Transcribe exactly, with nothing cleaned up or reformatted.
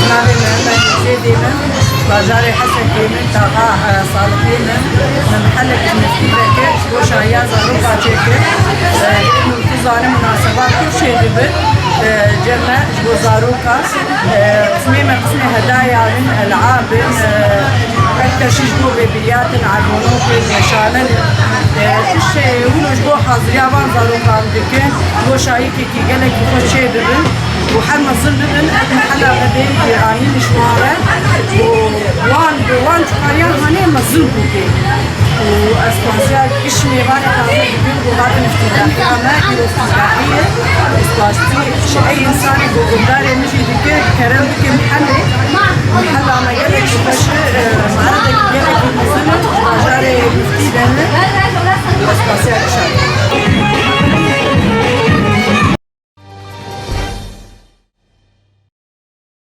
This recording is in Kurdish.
Navê me Mehmet Zêdî me, bajarê Hesekê me, taxa, e, Salikê me. Me mihelek neftî vekir, ji bo şahiya zaroka çêkir. E, û tu zane munasebat ku çêdibin, e, cem me ji bo zaroka. Qismê me qismê hedaya bin, elab in, e, her keşî ji bo bêbiriyatin, ergonok in, meşalin in. E, tiştê hûn ji bo haziriya van zarokan dikin, ji bo şayîkekî gelekî xweş çê bibin û her mezin bibin, ev mehela me bê cîranî nişware û wan, bi wan çikariyan hanê mezin bû bê. û ez spasiya giş mêvanê taze dikim ku hatin îftîdahiya me, îro îftîdahî ye. Spasî ji ey însanê ku guhdarê min jî dike, kerem bike mihelê. Mihela